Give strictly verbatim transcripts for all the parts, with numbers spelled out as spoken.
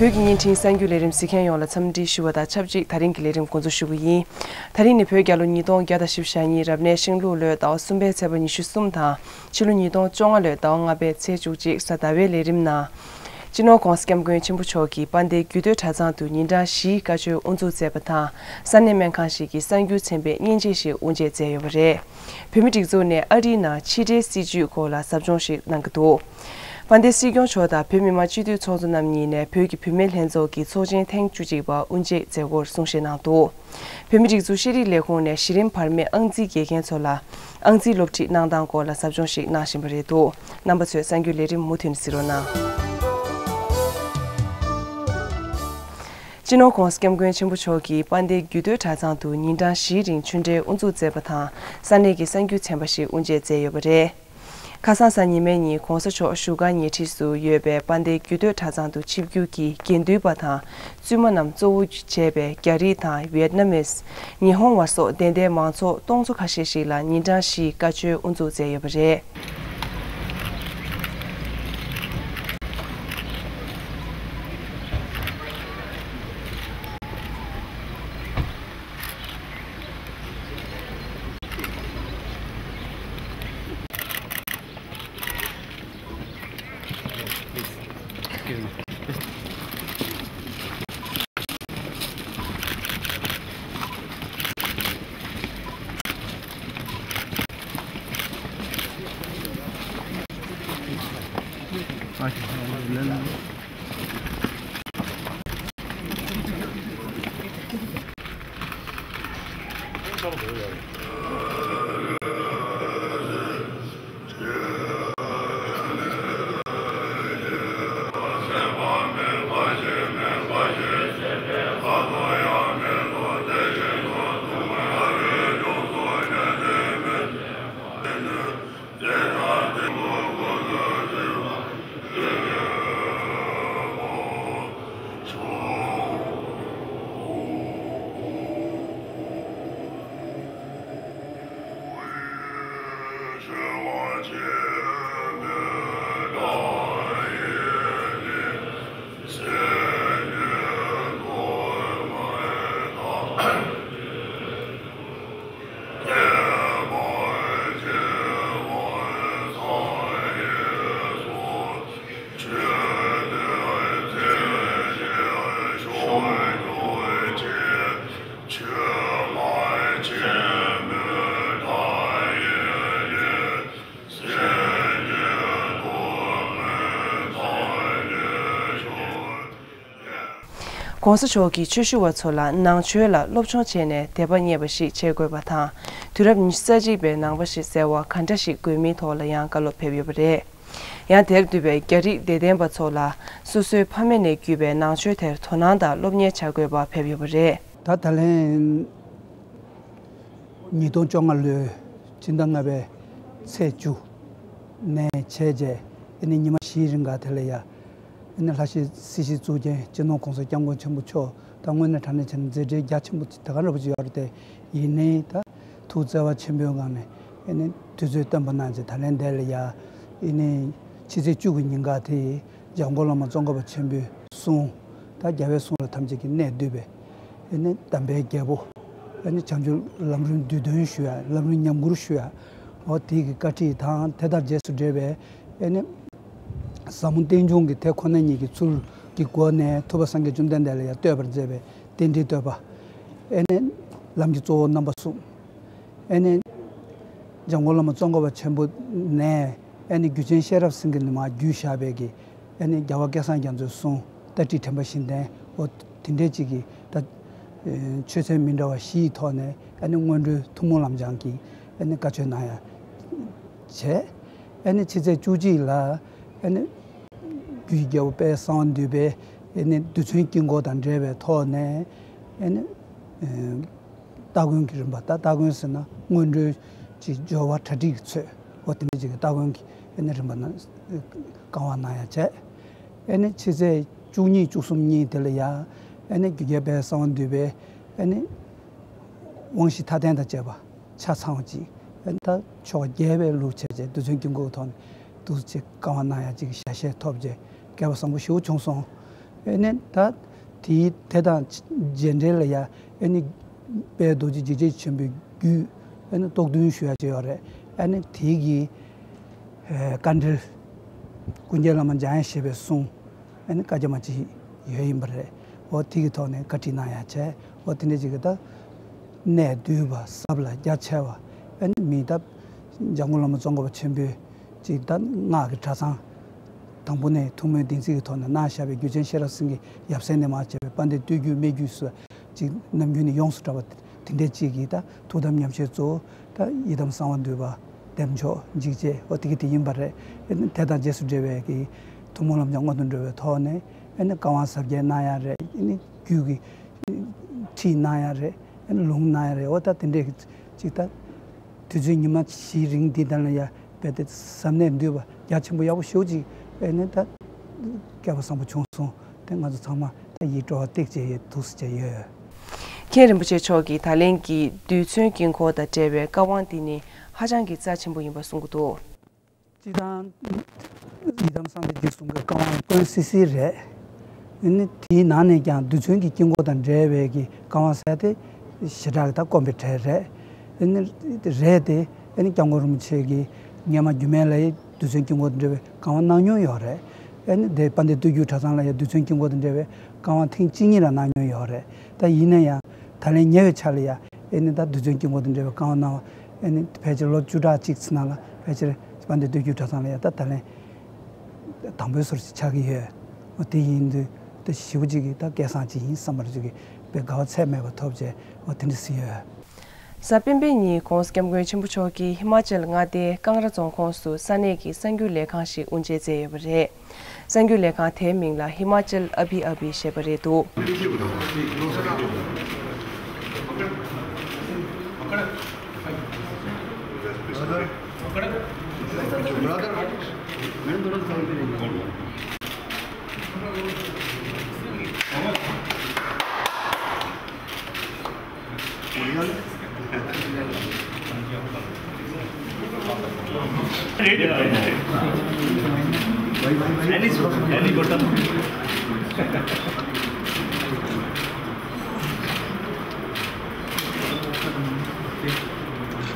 བོད་ཀྱི་བརྙན་འཕྲིན་གསར་འགྱུར་ལས་རིམ་གཟིགས་མཁན་ཡོངས་ལ་འཚམས་འདྲི་ཞུ་བ་དང་ཆབས་ཅིག་ད་རིང་གི་ལས་རིམ་འགོ་འཛུགས་ཞུ་གི་ཡིན། ད་རིང་ནི་བོད་རྒྱལ་ལོ་ཉིས་སྟོང་བརྒྱ་དང་བཞི་བཅུ་ཞེ་གཉིས་རབ་གནས་ཤིང་ལུག་ལོའི་ཟླ་བ་གསུམ་པའི་ཚེས་པ་ཉི་ཤུ་གསུམ་དང་ཕྱི་ལོ་ཉིས་སྟོང་བཅོ་ལྔ་ལོའི་ཟླ་བ་ལྔ་པའི་ཚེས་བཅུ་གཅིག་གཟའ་ཟླ་བའི་ལས་རིམ་ནང་། སྤྱི་ནོར་༧གོང་ས་༧སྐྱབས་མགོན་ཆེན་པོ་མཆོག་གིས་དཔལ་ལྡན་རྒྱུད་སྟོད་གྲྭ་ཚང་དུ་ཉིན་གྲངས་བཞིའི་བཀའ་ཆོས་དབུ་འཛུགས་མཛད་པ་དང་ས་གནས་སྨན་ཁང་ཞིག་གི་གསར་འགྱུར་ཚན་པའི་སྙན་འཇེབས་ཤིག་དབུ་འབྱེད་མཛད་ཡོད་པ་རེད། བོད་མིའི་སྒྲིག་འཛུགས་ནས་ཨ་རིའི་ནང་ཕྱི་འབྲེལ་སྲིད་བྱུས་སྐོར་ལ་ཟབ་སྦྱོང་ཞིག་གནང་གི་འདུག་དཔལ་ལྡན་སྲིད་སྐྱོང་མཆོག་དང་བོད་མི་མང་སྤྱི་འཐུས་ཚོགས་གཙོ་རྣམ་གཉིས་ནས་བོད་ཀྱི་བུད་མེད་ལྷན་ཚོགས་ཀྱི་ཚོགས་ཆེན་ཐེངས་བཅུ་གཅིག་པ་དབུ་འབྱེད་མཛད་སྒོར་གསུང་བཤད་གནང་འདུག་བོད་མིའི་སྒྲིག་འཛུགས་ཤེས་རིག་ལས་ཁུངས་ནས་གཞི་རིམ་བར་མའི་ཨང་རྩིས་དགེ་རྒན་ཚོ་ལ་ཨང་རྩིས་སློབ་ཁྲིད་གནང་སྟངས་སྐོར་ལ་ཟབ་སྦྱོང་ཞིག་གནང་བཞིན་པ་རེད་འདུག་རྣམ་པ་ཚོས་གསར་འགྱུར་ལས་རིམ་མུ་མཐུད་ནས་གཟིགས་རོགས་གནང་། སྤྱི་ནོར་༧གོང་ས་༧སྐྱབས་མགོན་ཆེན་པོ་མཆོག་གིས་དཔལ་ལྡན་རྒྱུད་སྟོད་གྲྭ་ཚང་དུ་ཉིན་གྲངས་བཞིའི་རིང་ཆོས་འབྲེལ་དབུ་འཛུགས་མཛད་པ་དང་ས་གནས་ཀྱི་གསར་འགྱུར་ཚན་པ་ཞིག་དབུ་འབྱེད་མཛད་ཡོད་པ་རེད། ཁ་སང་གཟའ་ཉི་མའི་ཉིན་༧གོང་ས་མཆོག་བཞུགས་སྒར་ཉེ་འཁྲིས་སུ་ཡོད་པའི་དཔལ་ལྡན་རྒྱུད་སྟོད་གྲྭ་ཚང་དུ་ཆིབས་བསྒྱུར་གྱིས་དགེ་འདུན་པ་དང་བཙུན་མ་རྣམས་གཙོ་བོ་བྱས་པའི་རྒྱ་རིགས་དང་ཝེད་ནམ་མིས། ཉི་ཧོང་བ་སོགས་དད་ལྡན་མང་ཚོགས་སྟོང་ཚོ་ཁ་ཤས་ཤིག་ལ་ཉིན་གྲངས་བཞིའི་བཀའ་ཆོས་དབུ་འཛུགས་མཛད་ཡོད་པ་རེད། ༸གོང་ས་མཆོག་གིས་ཆོས་ཞུ་བ་ཚོ་ལ་ནང་ཆོས་ལ་སློབ་སྦྱོང་བྱས་ནས་དད་པ་རྙེད་པ་ཞིག་བྱེད་དགོས་པ་དང་། དུས་རབས་ཉི་ཤུ་རྩ་གཅིག་པའི་ནང་པ་ཞིག་ཟེར་བ་ག་འདྲ་ཞིག་དགོས་མིན་ཐོག་ལ་ཡང་བཀའ་སློབ་ཕེབས་ཡོད་པ་རེད། ཡང་དེར་འདུས་པའི་རྒྱ་རིགས་དད་ལྡན་པ་ཚོ་ལ་སོ་སོའི་ཕ་མེས་ནས་བརྒྱུད་པའི་ནང་ཆོས་དེར་དོ་སྣང་དང་སློབ་གཉེར་བྱ་དགོས་པ་ཕེབས་ཡོད་པ་རེད། ད་ད་ལན་ཉིས་སྟོང་བཅོ་ལྔ་ལོའི་ཕྱི་ཟླ་ལྔ་པའི་ཚེས་བཅུ་ནས་བྱས་རྗེས་ཨ་ནི་ཉི་མ་བཞིའི་རིང་ག་དེ་ལ་ཡ་ཨ་ནི་ལྷ་སའི་སྲིད་སྤྱི་གཙུག་རྒྱན་སྤྱི་ནོར་༸གོང་ས་༸སྐྱབས་མགོན་ཆེན་པོ་མཆོག་ད་དངོས་གནས་དྲང་གནས་བྱས་ན་མཛད་བྲེལ་རྒྱ་ཆེན་པོ་དེ་ག་འདྲ་པོ་ཅིག་ཡོད་རེད་དེ། ཡིན་ནའི་ད་ཐུགས་བརྩེ་བ་ཆེན་པོའི་ངང་ནས་ཨ་ནི་དུས་ཚོད་བཏོན་པ་གནང་རྗེས་ད་ལན་འདི་ལ་ཡ་ཨ་ནི་ཕྱི་ཚེས་བཅུ་གི་ཉིན་ག་དེ་འཇམ་མགོན་བླ་མ་ཙོང་ཁ་པ་ཆེན་པོའི་གསུང་། ད་རྒྱལ་བའི་གསུང་ལ་ཐམས་ཅད་ཀྱིས་གནས་བསྡུས་པའི་ཨ་ནི་དམ་པའི་རྒྱལ་པོ་ཨ་ནི་བྱང་ཆུབ་ལམ་རིམ་བསྡུས་དོན་ཞུ་ཡ། ལམ་རིམ་ཉམས་མགུར་ཞུ་ཡ། འོ་དེ་གི་བཀའ་ཁྲིད་དང་དེ་དང་རྗེས་སུ་འབྲེལ་བའི་ཨ་ནི་ཟབ་མོ་རྟེན་འབྱུང་གི་དེ་ཁོ་ན་ཉིད་ཀྱི་ཚུལ་གྱི་སྒོ་ནས་ཐུབ་པ་སངས་རྒྱས་བཅོམ་ལྡན་འདས་ལ་ཡང་བསྟོད་པར་མཛད་པའི་རྟེན་འབྲེལ་བསྟོད་པ། ཨ་ནི་ལམ་གྱི་གཙོ་བོ་རྣམ་པ་གསུམ། ཨ་ནི་འཇམ་མགོན་བླ་མ་ཙོང་ཁ་པ་ཆེན་པོ་ནས་ཨ་ནི་རྒྱུ་ཆེན་ཤེས་རབ་སེང་གེ་ནས་མར་བརྒྱུད་བཞག་པའི་གི་ཨ་ནི་རྒྱལ་བ་སྐལ་བཟང་རྒྱ་མཚོའི་གསུང་ལྟ་ཁྲིད་དྲན་པ་བཞིན་ལྡན། འོ་དེ་འདྲའི་ཅིག་གི་ད་ཆོས་ཚན་མི་འདྲ་བ་བཞི་ཡི་ཐོག་ནས་ཨ་ནི་སྔོན་འགྲོའི་ཐུན་མོང་ལམ་སྦྱང་གི་ཨ་ནི་བཀའ་ཆོས་གནང་ཡ་བྱས། ཨ་ནི་ཕྱི་ཚེས་བཅུ་གཅིག་ལ་ཨ་ནི་རྒྱུད་ཀྱི་རྒྱལ་པོ་དཔལ་གསང་བ་འདུས་པའི་ཨ་ནི་རྡུལ་ཚོན་དཀྱིལ་འཁོར་དང་འབྲེལ་བའི་ཐོག་ནས་ཨ་ནི་སྟ་གོན་གྱི་རིམ་པ། ད་སྟ་གོན་ཟེར་ན་སྔོན་འགྲོའི་ཅིག་སྦྱོར་བ་གྲ་སྒྲིག་གི་ཚོད། འོ་དེ་འདྲ་ཅིག་གི་སྟ་གོན་གྱི་ཨ་ནི་རིམ་པ་ན་བསྐང་བ་གནང་ཡ་བྱས། ཨ་ནི་ཕྱི་ཚེས་བཅུ་གཉིས་བཅུ་གསུམ་གཉིས་དེ་ལ་ཡ་ཨ་ནི་རྒྱུད་རྒྱལ་དཔལ་གསང་བ་འདུས་པའི་ཨ་ནི་དབང་བཞི་མཐའ་རྟེན་དང་བཅས་པ་ཆ་ཚང་བ་ཅིག་ཨ་ནི་ད་ཆོ་ག་རྒྱས་པའི་ལུགས་བྱས་རྗེས་རྡུལ་ཚོན་དཀྱིལ་འཁོར་གྱི་ཐོག་ནས་འདུག་ཅིག་བསྐང་བ་གནང་ཡ་ཅིག་གི་ཞལ་བཞེས་ཐོབ་རྗེས་སྐལ་པ་བཟང་པོ་ཞེ་པོ་བྱུང་སོང་། ཨེ་ནི་ད་དེའི་དེ་དང་རྗེས་འབྲེལ་ལ་ཡ་ཨེ་ནི་དཔལ་རྡོ་རྗེ་འཇིགས་བྱེད་ཆེན་པོའི་རྒྱུད་ཨེ་ནི་རྟོག་བདུན་ཞུ་ཡ་ཅིག་ཡོད་རེད། ཨེ་ནི་དེའི་གི་ཨེ་བཀའ་འགྲེལ་ཀུན་མཁྱེན་བླ་མ་འཇམ་དབྱངས་བཞད་པའི་གསུང་ཨེ་ནི་བཀའ་རྒྱ་མ་ཅིག་ཡོད་ཡིན་པ་རེད། འོ་དེ་གི་ཐོག་ནས་བཀའ་ཁྲིད་གནང་ཡ་བྱས། འོ་དེ་འདྲ་ཅིག་གི་ད་གནད་བསྡུས་པ་ཟབ་ལ་རྒྱ་ཆེ་བ་ཨེ་ནི་མི་ད་འཇམ་མགོན་བླ་མ་ཙོང་ཁ་པ་ཆེན་པོས་ཅིག་ད་སྔགས་ཀྱི་གྲྭ་ཚང་དང་པོ་ནས་ཐུགས་སྨོན་བདེན་ཚིག་གི་ཐོག་ནས་གནང་བཞག་པའི་རྒྱུ་ཆེན་ཤེས་རབ་སེང་གེ་ཡབ་སྲས་ནས་མར་བྱས་པའི་དཔལ་ལྡན་བསྟོད་བསྒྱུར་སྨད་བསྒྱུར་སོགས་ཅིག་ནམ་རྒྱུན་ནས་ཡོངས་སུ་གྲགས་པ་དེ་འདྲའི་ཅིག་གིས་ད་ཐུགས་དམ་ཉམས་བཞེས་གཙོ་བོ་ད་ཡི་དམ་གསང་བ་འདུས་པ་བདེ་མཆོག་འཇིགས་བྱེད་འོ་དེ་གི་དེ་ཡིན་པ་རེད། ཨེ་ནི་དེ་དང་རྗེས་སུ་འབྲེལ་བའི་གི་ཐུན་མོང་ལམ་གྱི་སྔོན་དུ་འགྲོ་བའི་ཐོག་ནས་ཨེ་ནི་བཀའ་དབང་ཟབ་རྒྱས་གནང་ཡ་རེད། ཨེ་ནི་རྒྱུད་ཀྱི་ཁྲིད་གནང་ཡ་རེད། ཨེ་ནི་ལུང་གནང་ཡ་རེད། འོ་ད་དེ་འདྲའི་གི་ཅིག་ད། དུས་ཚོད་ཉི་མ་བཞིའི་རིང་འདི་དག་ལ་ཡ་རྦད་དེ་ཟབ་གནད་འདུས་པ་རྒྱ་ཆེན་པོ་ཡག་པོ་ཞེ་པོ་ཅིག་ཨེ་ནི་ད་སྐལ་པ་བཟང་པོ་བྱུང་སོང་། དེ་ང་ཚོ་ཚང་མ་ད་ཡིད་སྤྲོ་བ་སྟེར་བྱས་ཡོད་འདུག་ཟེར་བྱས་ཡོད། མཁན་རིན་པོ་ཆེ་མཆོག་གིས་ད་ལན་གྱི་རྡུལ་ཚོན་དཀྱིལ་འཁོར་དང་འབྲེལ་བའི་བཀའ་དབང་འདི་ནི་ཧ་ཅང་གི་རྩ་ཆེན་པོ་ཡིན་པ་གསུང་གི་འདུག་སྤྱིར་བཏང་ཡི་དམ་གསང་བདེ་འཇིགས་གསུམ་གྱི་བཀའ་དབང་དཀོན་སི་སི་རེད། ཨ་ནི་དེའི་ནང་ནས་ཀྱང་རྡུལ་ཚོན་གྱི་དཀྱིལ་འཁོར་དང་འབྲེལ་བའི་གི་བཀའ་དབང་ཟེར་དེ་ཞེ་དྲག་གི་ད་དཀོན་པའི་གྲས་རེད། ཨ་ནི་རེད་དེ་ཨ་ནི་སྐྱབས་མགོན་རིན་པོ་ཆེ་གིས་སྔོན་མ་རྒྱུད་སྨད་ལ་ཡི་རྡུལ་ཚོན་དཀྱིལ་འཁོར་དང་འབྲེལ་བའི་བཀའ་དབང་གནང་མྱོང་ཡོད་རེད། ཨ་ནི་དེ་དཔལ་ལྡན་བསྟོད་བསྒྱུར་གྲྭ་ཚང་ལ་ཡ་རྡུལ་ཚོན་དཀྱིལ་འཁོར་དང་འབྲེལ་བའི་བཀའ་དབང་ཐེངས་གཅིག་གཉིས་རང་གནང་མྱོང་ཡོད་རེད། ད་ཡིན་ན་ཡང་ད་ལན་ཉེ་བའི་ཆར་ལ་ཡ་ཨེ་ནི་ད་རྡུལ་ཚོན་དཀྱིལ་འཁོར་དང་འབྲེལ་བའི་བཀའ་དབང་གནང་བ་ཨེ་ནི་ཕལ་ཆེར་ལོ་བཅུ་ཕྲག་གཅིག་ཙམ་ནང་ལ་ཕལ་ཆེར་དཔལ་ལྡན་བསྟོད་བསྒྱུར་གྲྭ་ཚང་ལ་ཡ་ད་ད་ལན་དང་པོའི་ཟུར་ཞིག་ཆགས་ཀྱི་ཡོད། འོ་དེ་ཡིན་དུས་ད་ཞེ་པོ་ཅིག་གི་ད་སྐལ་བཟང་ཅིག་ཡིན་བསམ་པ་ཅིག་གི་དཔེ་དགའ་བ་ཚད་མེད་པ་ཐོབ་བྱས་འོ་དེ་འདྲ་ཟིན་ཡོད། གཟའ་སྤེན་པའི་ཉིན་༧གོང་ས་༧སྐྱབས་མགོན་ཆེན་པོ་མཆོག་གིས་ཧི་མ་ཅལ་མངའ་སྡེའི་ཀང་ར་རྫོང་ཁོངས་སུ་ས་གནས་ཀྱི་གསར་འགྱུར་ལས་ཁང་ཞིག་དབུ་འབྱེད་མཛད་ཡོད་པ་རེད། གསར་འགྱུར་ལས་ཁང་དེའི་མིང་ལ་ཧི་མ་ཅལ་ཨ་བྷི་ཨ་བྷི་ཞེས་པ་རེད་འདུག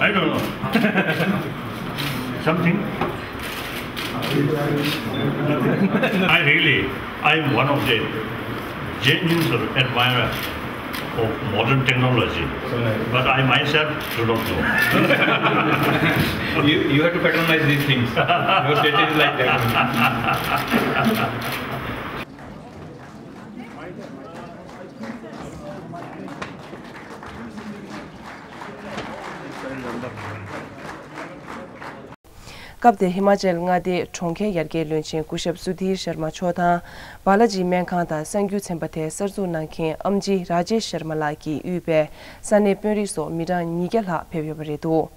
I don't know. Something. I really, I am one of the genuine sort of admirer of modern technology, but I myself do not know. You, you have to patronize these things. Your status is like that. སྐབས་དེར་ཧི་མ་ཅལ་མངའ་སྡེའི་གྲོང་ཁྱེར་ཡར་རྒྱས་བློན་ཆེན་སྐུ་ཞབས་སུ་དྷིར་ཤར་མ་མཆོག་དང་། བྷ་ལ་ཇི་སྨན་ཁང་དང་གསར་འགྱུར་ཚན་པ་དེ་གསར་འཛུགས་གནང་མཁན་ཨམ་ཆི་ར་ཇེཤ་ཤར་མ་ལགས་ཀྱིས་དབུས་པའི་ས་གནས་དཔོན་རིགས་སོགས་མི་གྲངས་ཉིས་བརྒྱ་ལྷག་ཕེབས་ཡོད་པ་རེད་འདུག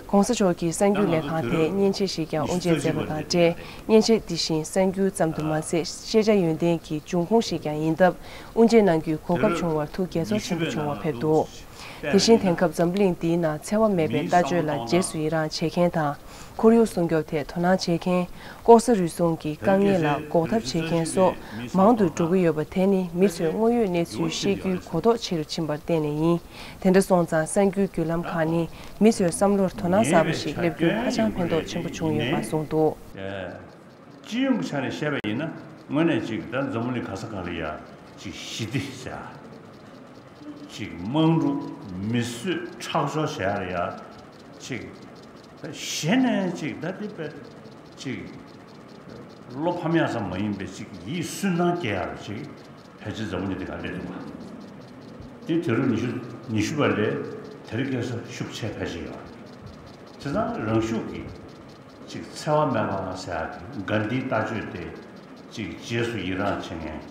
༸གོང་ས་མཆོག་གིས་གསར་འགྱུར་ལས་ཁང་དེར་མཉེན་ཆས་ཤིག་ཀྱང་དབུ་འབྱེད་མཛད་པ་དང་འབྲེལ། མཉེན་ཆས་འདི་བཞིན་གསར་འགྱུར་ཙམ་དུ་མ་ཟད་ཤེས་བྱ་ཡོན་ཏན་གྱི་འབྱུང་ཁུངས་ཤིག་ཀྱང་ཡིན་སྟབས། དབུ་འབྱེད་གནང་རྒྱུའི་གོ་སྐབས་བྱུང་བར་ཐུགས་དགྱེས་ཚོར་ཆེན་པོ་བྱུང་བ་ཕེབས་འདུག་དེ་བཞིན་དེང་སྐབས་འཛམ་བུ་གླིང་འདིའི་ནང་འཚེ་བ་མེད་པའི་ལྟ་སྤྱོད་ལ་རྗེས་སུ་ཡི་རང་བྱེད་མཁན་དང་། ཁོར་ཡུག་སྲུང་སྐྱོབ་ཐད་དོ་སྣང་བྱེད་མཁན། ལྐོག་ཟ་རུལ་སུངས་ཀྱི་དཀའ་ངལ་ལ་འགོག་ཐབས་བྱེད་མཁན་སོགས་མང་དུ་འགྲོ་གི་ཡོད་པ་དེ་ནི་མི་ཚོས་དངོས་ཡོད་གནས་ཚུལ་ཤེས་རྒྱུའི་གོ་རྟོགས་ཆེ་རུ་ཕྱིན་པར་བརྟེན་ནས་ཡིན། དེ་འདྲ་སོང་ཙང་གསར་འགྱུར་བརྒྱུད་ལམ་ཁག་ནི་མི་ཚོའི་བསམ་བློར་དོ་སྣང་གསར་པ་ཞིག་སླེབས་རྒྱུར་ཧ་ཅང་ཕན་ཐོགས་ཆེན་པོ་བྱུང་ཡོད་པ་གསུངས་འདུག་སྤྱི་ཡོངས་ཀྱི་ཆ་ནས་བཤད་པ་ཡིན་ན་དངོས་གནས་ཅིག་ད་འཛམ་བུ་གླིང་ག་ས་ག་ལ་ཡ་ཅིག་ཞི་བདེ་ཟེར་ཡ། ཅིག་དམག་འཁྲུག་མི་གསོད་ཁྲག་སྦྱོར་བྱེད་ཡ་ལ་ཡ་ཅིག་ད་གཞི་ནས་ཅིག་ད་དེ་དཔེ་ཅིག་བློ་ཕམ་ཡ་ཙམ་མ་ཡིན་པའི་ཅིག་ཡིད་སུན་སྣང་སྐྱེ་ཡ་ལ་ཅིག་ཕལ་ཆེར་འཛམ་བུ་གླིང་འདི་ག་སླེབས་འདུག་ག་དེ་དུས་རབས་ཉི་ཤུ་ཉི་ཤུ་པ་ལས་དེ་རིང་ཁ་སང་ཤུགས་ཆེ་ཕལ་ཆེར་ཡོད། བྱས་ཙང་རང་ཤུགས་ཀྱིས་ཅིག་འཚེ་བ་མེད་པ་ཟེར་ཡ་གི་གྷན་དྷིའི་ལྟ་སྤྱོད་དེ་ཅིག་རྗེས་སུ་ཡི་རང་བྱེད་མཁན།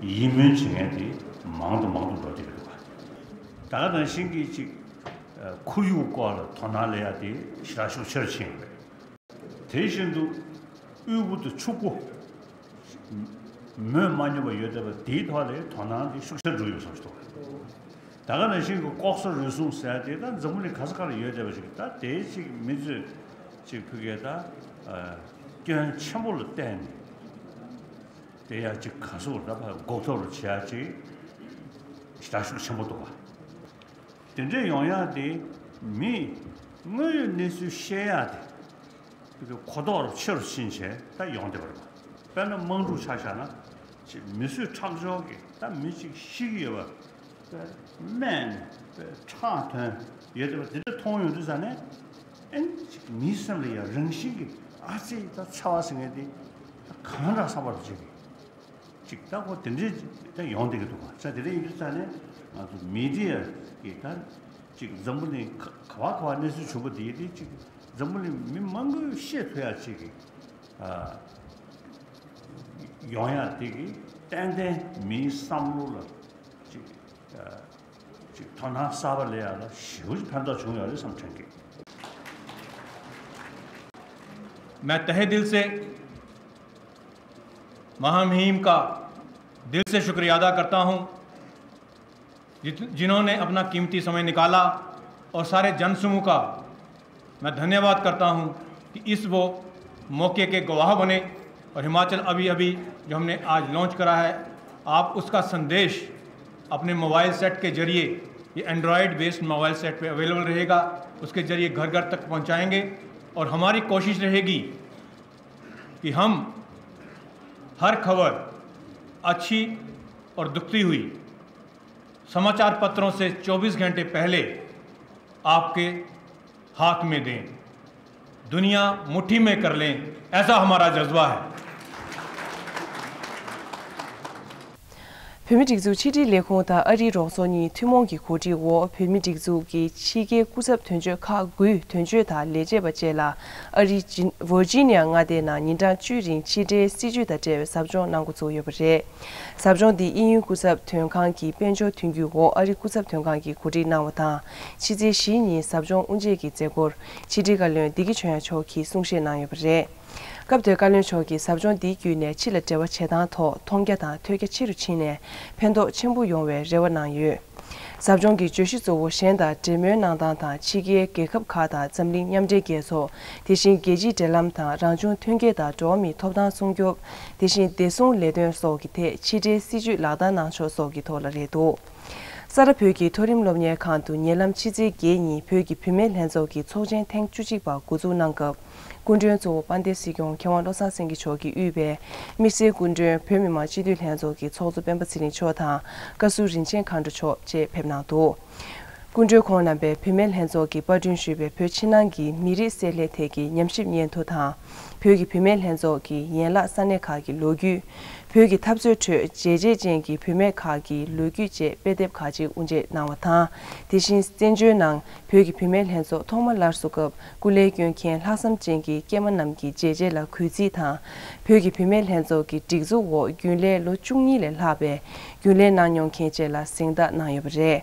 ཡིད་སྨོན་བྱེད་མཁན་དེ་མང་དུ་མང་དུ་འགྲོ་བསྡད་ཀྱི་འདུག་ག་ད་ག་ནང་བཞིན་གྱི་ཅིག་ཁོར་ཡུག་སྐོར་ལ་དོ་སྣང་སླེབས་ཡ་དེ་ཞེ་དྲག་ཤུགས་ཆེ་རུ་ཕྱིན་ཡོད་རེད། དེ་བཞིན་དུ་དབུལ་པོ་དང་ཕྱུག་པོ་མོས་མ་མྱོང་བ་ཡོད་བསྡད་པ་དེའི་ཐོག་ལ་དོ་སྣང་དེ་ཤུགས་ཆེར་འགྲོ་ཡོད་བསམ་གྱི་འདུག་ད་ག་ནང་བཞིན་གྱི་ལྐོག་ཟ་རུལ་སུངས་ཟེར་ཡ་དེ་ད་འཛམ་བུ་གླིང་ག་ས་ག་ལ་ཡོད་བསྡད་པ་ཞིག་ད་དེ་ཅིག་མི་ཚོས་ཅིག་ཕ་གིར་ད་སྐྱོན་ཆེན་པོ་ལ་བལྟས་ནས། དེ་ཡང་ཅིག་ག་ཟེར་ད་ཕར་འགོག་ཐབས་རུ་བྱེད་ཡ་ཅིག་ཞེ་དྲག་ཤུགས་ཆེན་པོ་འདུག་ག་དེ་འདྲས་ཡོང་ཡ་དེ་མི་དངོས་ཡོད་གནས་ཚུལ་བཤད་ཡ་དེ་གོ་རྟོགས་རུ་ཆེ་རུ་ཕྱིན་བྱས་ད་ཡོང་བསྡད་པ་རེད་པ། དཔེར་ན་དམངས་ཕྲུག་ཆ་བཞག་ན་ཅིག་མི་གསོད་ཁྲག་སྦྱོར་གྱི་ད་མི་ཅིག་ཤི་གི་ཡོད་པ། སྨན་ཁྲག་ཐོན་ཡོད་དེ་བ་དེ་འདྲ་མཐོང་ཡོང་དུས་ཙ་ནས་ཨེ་ཅིག་མིའི་སེམས་ལ་ཡང་རང་བཞིན་གྱི་ཨ་ཙི་ད་འཚེ་བ་ཟེར་མཁན་དེ་གང་འདྲ་བསམ་པར་བྱེད་ཀྱི་ཅིག་ད་ཁོ་དེ་འདྲའི་ད་ཡོང་བསྡད་ཀྱི་འདུག་ག་ས་དེ་འདྲ་ཡིན་དུས་ཙ་ནས་ང་ཚོ་མི་ཌི་ཡ་གི་ད་ཅིག་འཛམ་བུ་གླིང་ག་བ་ག་བ་གནས་ཚུལ་བྱུང་བ་དེ་ཡིན་དེ་ཅིག་འཛམ་བུ་གླིང་མི་མང་པོས་ཤེས་ཐུབ་ཡ་ཅིག་གི་ཡོང་ཡ་དེ་གིས་ཏན་ཏན་མིའི་བསམ་བློ་ལ་ཅིག་ཅིག་དོ་སྣང་གསར་པ་སླེབས་ཡ་ལ་ཞེ་པོ་ཅིག་ཕན་ཐོགས་བྱུང་ཡོད་རེད་བསམ་དྲན་གི། मैं तहे दिल से महामहिम का दिल से शुक्रिया अदा करता हूँ, जित- जिन्होंने अपना कीमती समय निकाला और सारे जनसमूह का मैं धन्यवाद करता हूं कि इस वो मौके के गवाह बने और हिमाचल अभी अभी जो हमने आज लॉन्च करा है, आप उसका संदेश अपने मोबाइल सेट के जरिए, ये एंड्रॉयड बेस्ड मोबाइल सेट पे अवेलेबल रहेगा, उसके जरिए घर घर तक पहुंचाएंगे। और हमारी कोशिश रहेगी कि हम हर खबर अच्छी और दुखती हुई समाचार पत्रों से चौबीस घंटे पहले आपके हाथ में दें। दुनिया मुट्ठी में कर लें, ऐसा हमारा जज्बा है। བོད་མིའི་སྒྲིག་འཛུགས་ཕྱི་དྲིལ་ལས་ཁུངས་དང་ཨ་རིའི་རོགས་ཚོགས་གཉིས་ཐུན་མོང་གི་གོ་སྒྲིག་འོག་བོད་མིའི་སྒྲིག་འཛུགས་ཀྱི་ཕྱི་རྒྱལ་སྐུ་ཚབ་དོན་གཅོད་ཁག་དགུའི་དོན་གཅོད་དང་ལས་བྱེད་པ་བཅས་ལ་ཨ་རིའི་ཝར་ཇི་ནི་ཡ་མངའ་སྡེའི་ནང་ཉིན་གྲངས་བཅུའི་རིང་ཕྱི་དྲིལ་སྲིད་ཇུས་དང་འབྲེལ་བའི་ཟབ་སྦྱོང་གནང་འགོ་བཙུགས་ཡོད་པ་རེད། ཟབ་སྦྱོང་འདི་དབྱིན་ཡུལ་སྐུ་ཚབ་དོན་ཁང་གི་དཔལ་འབྱོར་མཐུན་འགྱུར་འོག་ཨ་རིའི་སྐུ་ཚབ་དོན་ཁང་གིས་གོ་སྒྲིག་གནང་བ་དང་། ཕྱི་ཚེས་བཞི་ཉིན་ཟབ་སྦྱོང་དབུ་འབྱེད་ཀྱི་མཛད་སྒོར་ཕྱི་དྲིལ་བཀའ་བློན་བདེ་སྐྱིད་ཆོས་དབྱངས་མཆོག་གིས་གསུང་བཤད་གནང་ཡོད་པ་རེད། སྐབས་དེར་བཀའ་བློན་མཆོག་གིས་ཟབ་སྦྱོང་འདི་བརྒྱུད་ནས་ཕྱི་ལ་འབྲེལ་བ་བྱེད་སྟངས་ཐོག་མཐོང་རྒྱ་དང་ཐོས་རྒྱ་ཆེ་རུ་ཕྱིན་ནས་ཕན་ཐོགས་ཆེན་པོ་ཡོང་བའི་རེ་བ་གནང་ཡོད། ཟབ་སྦྱོང་གི་བརྗོད་གཞི་གཙོ་བོ་གཞན་དང་འབྲེལ་མོལ་གནང་སྟངས་དང་ཕྱི་རྒྱལ་རྒྱལ་ཁབ་ཁག་དང་འཛམ་གླིང་མཉམ་འབྲེལ་རྒྱལ་ཚོགས་དེ་བཞིན་རྒྱལ་སྤྱིའི་འབྲེལ་ལམ་དང་རང་བྱུང་ཐོན་སྐྱེད་དང་འགྲོ་བ་མིའི་ཐོབ་ཐང་སྲུང་སྐྱོབ་དེ་བཞིན་བདེ་སྲུང་ལས་དོན་སོགས་ཀྱི་ཐད་ཕྱི་འབྲེལ་སྲིད་ཇུས་ལག་བསྟར་གནང་ཕྱོགས་སོགས་ཀྱི་ཐོག་ལ་རེད་འདུག་ས་རཱ་བོད་ཀྱི་མཐོ་རིམ་སློབ་གཉེར་ཁང་དུ་ཉེ་ལམ་ཕྱི་ཚེས་བརྒྱད་ཉིན་བོད་ཀྱི་བུད་མེད་ལྷན་ཚོགས་ཀྱི་ཚོགས་ཆེན་ཐེངས་བཅུ་གཅིག་པ་འགོ་འཛུགས་གནང་སྐབས། སྐུ་མགྲོན་གཙོ་བོ་དཔལ་ལྡན་སྲིད་སྐྱོང་མཁས་དབང་བློ་བཟང་སེང་གེ་མཆོག་གིས་དབུས་པའི་དམིགས་བསལ་སྐུ་མགྲོན་བོད་མི་མང་སྤྱི་འཐུས་ལྷན་ཚོགས་ཀྱི་ཚོགས་གཙོ་སྤེན་པ་ཚེ་རིང་མཆོག་དང་བཀའ་ཟུར་རིན་ཆེན་མཁའ་འགྲོ་མཆོག་བཅས་ཕེབས་གནང་འདུག་སྐུ་མགྲོན་ཁོང་རྣམ་པས་བུད་མེད་ལྷན་ཚོགས་ཀྱིས་པར་སྐྲུན་ཞུས་པའི་བོད་ཕྱི་ནང་གི་མི་རིགས་གསལ་ལྷན་ཐད་ཀྱི་ཉམས་ཞིབ་སྙན་ཐོ་དང་། བོད་ཀྱི་བུད་མེད་ལྷན་ཚོགས་ཀྱི་ཡན་ལག་ས་གནས་ཁག་གི་ལོ་རྒྱུས། བོད་ཀྱི་འཐབ་རྩོད་ཁྲོད་བྱས་རྗེས་ཅན་གྱི་བུད་མེད་ཁག་གི་ལོ་རྒྱུས་བཅས་དཔེ་དེབ་ཁག་ཅིག་དབུ་འབྱེད་གནང་བ་དང་། དེ་བཞིན་བཙན་བྱོལ་ནང་བོད་ཀྱི་བུད་མེད་ལྷན་ཚོགས་ཐོག་མ་སླར་གསོ་སྐབས་སྐུ་ལས་བསྐྱོན་མཁན་ལྷག་བསམ་ཅན་གྱི་སྐྱེས་མ་རྣམས་ཀྱི་བྱས་རྗེས་ལ་གུས་བརྩི་དང་། བོད་ཀྱི་བུད་མེད་ལྷན་ཚོགས་ཀྱི་སྒྲིག་འཛུགས་འོག་རྒྱུན་ལས་ལོ་བཅུ་གཉིས་ལས་ལྷག་པའི་རྒྱུན་ལས་གནང་མྱོང་མཁན་བཅས་ལ་གཟེངས་རྟགས་གནང་ཡོད་པ་རེད།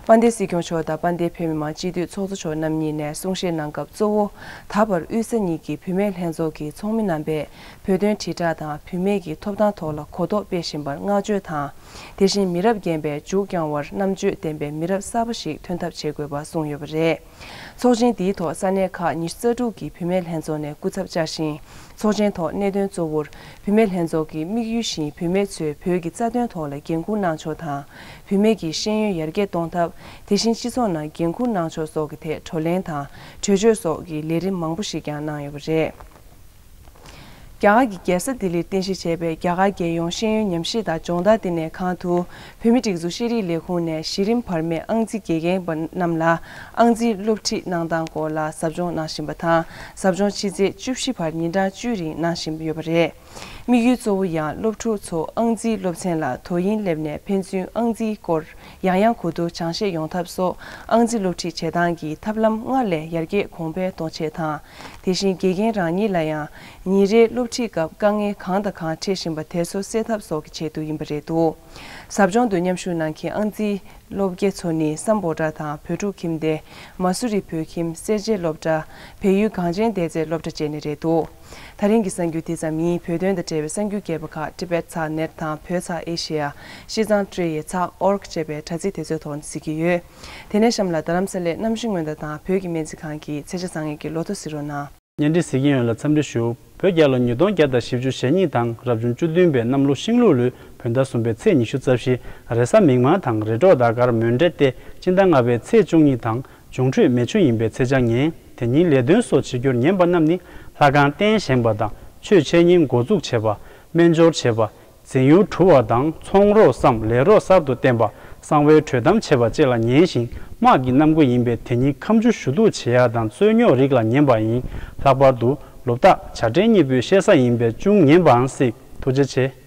དཔལ་ལྡན་སྲིད་སྐྱོང་མཆོག་དང་དཔལ་ལྡན་བོད་མི་མང་སྤྱི་འཐུས་ཚོགས་གཙོ་མཆོག་རྣམ་གཉིས་ནས་གསུང་བཤད་གནང་སྐབས་གཙོ་བོ་ད་བར་དབུས་ས་གཉིས་ཀྱི་བུད་མེད་ལྷན་ཚོགས་ཀྱི་ཚོགས་མི་རྣམ་པས་བོད་དོན་དྲིལ་བསྒྲགས་དང་བུད་མེད་ཀྱི་ཐོབ་ཐང་ཐོག་ལ་གོ་རྟོགས་སྤེལ་བཞིན་པར་བསྔགས་བརྗོད་དང་། དེ་བཞིན་མི་རབས་རྒན་པའི་མཇུག་བསྐྱངས་བར་རྣམ་དཔྱོད་ལྡན་པའི་མི་རབས་གསར་པ་ཞིག་ཐོན་ཐབས་བྱེད་དགོས་པ་གསུངས་ཡོད་པ་རེད། ཚོགས་ཆེན་འདིའི་ཐོག་ས་གནས་ཁག་ཉི་ཤུ་རྩ་དྲུག་གི་བུད་མེད་ལྷན་ཚོགས་ནས་སྐུ་ཚབ་བཅར་ཞིང་། ཚོགས་ཆེན་ཐོག་གནད་དོན་གཙོ་བོར་བུད་མེད་ལྷན་ཚོགས་ཀྱི་དམིགས་ཡུལ་བཞིན་བུད་མེད་ཚོས་བོད་ཀྱི་རྩ་དོན་ཐོག་ལ་འགན་འཁུར་གནང་ཕྱོགས་དང་། བུད་མེད་ཀྱི་ཤེས་ཡོན་ཡར་རྒྱས་གཏོང་ཐབས། དེ་བཞིན་སྤྱི་ཚོགས་ནང་འགན་འཁུར་གནང་ཕྱོགས་སོགས་ཀྱི་ཐད་བགྲོ་གླེང་དང་གྲོས་ཆོད་སོགས་ཀྱི་ལས་རིམ་མང་པོ་ཞིག་ཀྱང་གནང་ཡོད་པ་རེད། རྒྱ་གར་གྱི་རྒྱལ་ས་ལྡི་ལིར་རྟེན་གཞི་བྱས་པའི་རྒྱ་གར་རྒྱལ་ཡོངས་ཤེས་ཡོན་ཉམས་ཞིབ་དང་སྦྱོང་བརྡར་བསྟི་གནས་ཁང་དུ། བོད་མིའི་སྒྲིག་འཛུགས་ཤེས་རིག་ལས་ཁུངས་ནས་གཞི་རིམ་བར་མའི་ཨང་རྩིས་དགེ་རྒན་པ་རྣམས་ལ་ཨང་རྩིས་སློབ་ཁྲིད་གནང་སྟངས་སྐོར་ལ་ཟབ་སྦྱོང་གནང་བཞིན་པ་དང་། ཟབ་སྦྱོང་ཕྱི་ཚེས་བཅུ་བཞི་བར་ཉིན་གྲངས་བཅུའི་རིང་གནང་བཞིན་ཡོད་པ་རེད། དམིགས་ཡུལ་གཙོ་བོ་ཡང་སློབ་ཕྲུག་ཚོ་ཨང་རྩིས་སློབ་ཚན་ལ་དོ་དབྱིངས་སླེབས་ནས་ཕན་ཚུན་ཨང་རྩིས་སྐོར་ཡང་ཡང་གོ་བསྡུར་སྦྱང་ཤེས་ཡོང་ཐབས་སོགས་ཨང་རྩིས་སློབ་ཁྲིད་བྱེད་སྟངས་ཀྱི་ཐབས་ལམ་སྔར་ལས་ཡར་རྒྱས་གོང་འཕེལ་གཏོང་ཆེད་དང་། དེ་བཞིན་དགེ་རྒན་རང་ཉིད་ལ་ཡང་ཉིན་རེའི་སློབ་ཁྲིད་སྐབས་དཀའ་ངལ་གང་དང་གང་འཕྲད་བཞིན་པ་དེ་ཚོ་སེལ་ཐབས་སོགས་ཀྱི་ཆེད་དུ་ཡིན་པ་རེད་འདུག་ཟབ་སྦྱོང་དུ་མཉམ་ཞུགས་གནང་མཁན་ཨང་རྩིས་སློབ་དགེ་ཚོ་ནི་སམ་བྷོ་ཊ་དང་བོད་ཕྲུག་ཁྱིམ་སྡེ། མ་སུ་རི་བོད་ཁྱིམ་སེར་བྱེས་སློབ་གྲྭ། བལ་ཡུལ་གངས་ཅན་བདེ་རྩའི་སློབ་གྲྭ་བཅས་ནས་རེད་འདུག་ད་རིང་གི་གསར་འགྱུར་དེ་ཙམ་ཡིན། བོད་དོན་དང་འབྲེལ་བའི་གསར་འགྱུར་རྒྱས་པ་ཁག་ཊི་བེཊ་ཚག་ནེཊ་དང་བོད་ཚག་ཨེ་ཤེ་ཡ། ཤིས་ཙང་ཀྲེ་ཡེ་ཚག་ཨོར་ཀ་ཅེས་པའི་དྲ་ཚིགས་དེ་ཚོའི་ཐོག་ནས་གཟིགས་ཀྱི་ཡོད། དེ་ནས་གཤམ་ལ་རྡ་རམ་ས་ལའི་གནམ་གཤིས་སྔོན་བརྡ་དང་བོད་ཀྱི་སྨན་རྩིས་ཁང་གི་ཚེས་ཆ་བཟང་ངན་གྱི་ལོ་ཐོ་གཟིགས་རོགས་གནང་། བརྙན་འཕྲིན་གཟིགས་མཁན་ཡོངས་ལ་འཚམས་འདྲི་ཞུ། བོད་རྒྱལ་ལོ་ཉིས་སྟོང་བརྒྱ་དང་བཞི་བཅུ་ཞེ་གཉིས་དང་རབ་བྱུང་བཅུ་བདུན་པའི་གནམ་ལོ་ཤིང་ལུག་ལོའི་བོད་ཟླ་གསུམ་པའི་ཚེས་ཉི་ཤུ་རྩ་བཞི། རེས་གཟའ་མིག་དམར་དང་རེས་གྲོགས་ཟླ་སྐར་མོན་གྲོལ་ཏེ། སྤྱི་ཟླ་ལྔ་པའི་ཚེས་བཅུ་གཉིས་དང་འབྱུང་འཕྲོད་མེ་ཆུ་ཡིན་པའི་ཚེས་ཆ་ངན། དེ་ཉིན་ལས་དོན་སོགས་བྱེད་རྒྱུར་ཉན་པ་རྣམས་ནི་ལྷ་ཁང་རྟེན་བཞེངས་པ་དང་ཆོས་འཆད་ཉན་འགོ་འཛུགས་བྱེད་པ། སྨན་སྦྱོར་བྱེད་པ། འཛིན་ཡུལ་གྲུ་བ་དང་ཚོང་རོགས་སམ་ལས་རོགས་གསར་དུ་བསྟེན་པ། གསང་བའི་གྲོས་གཏམ་བྱེད་པ་བཅས་ལ་ཉན་ཞིང་དམག་གི་གནམ་སྒོ་ཡིན་པས་དེ་ཉིན་ཁ་མཆུ་ཞུ་གཏུག་བྱེད་ཡ་དང་རྩོད་རྙོག་རིགས་ལ་ཉན་པ་ཡིན། ལྷག་པར་དུ་ལོ་རྟགས་བྱ་སྤྲེལ་གཉིས་པོའི་བཤད་ས་ཡིན་པས་ཅུང་ཉན་པའང་སྲིད། ཐུགས་རྗེ་ཆེ།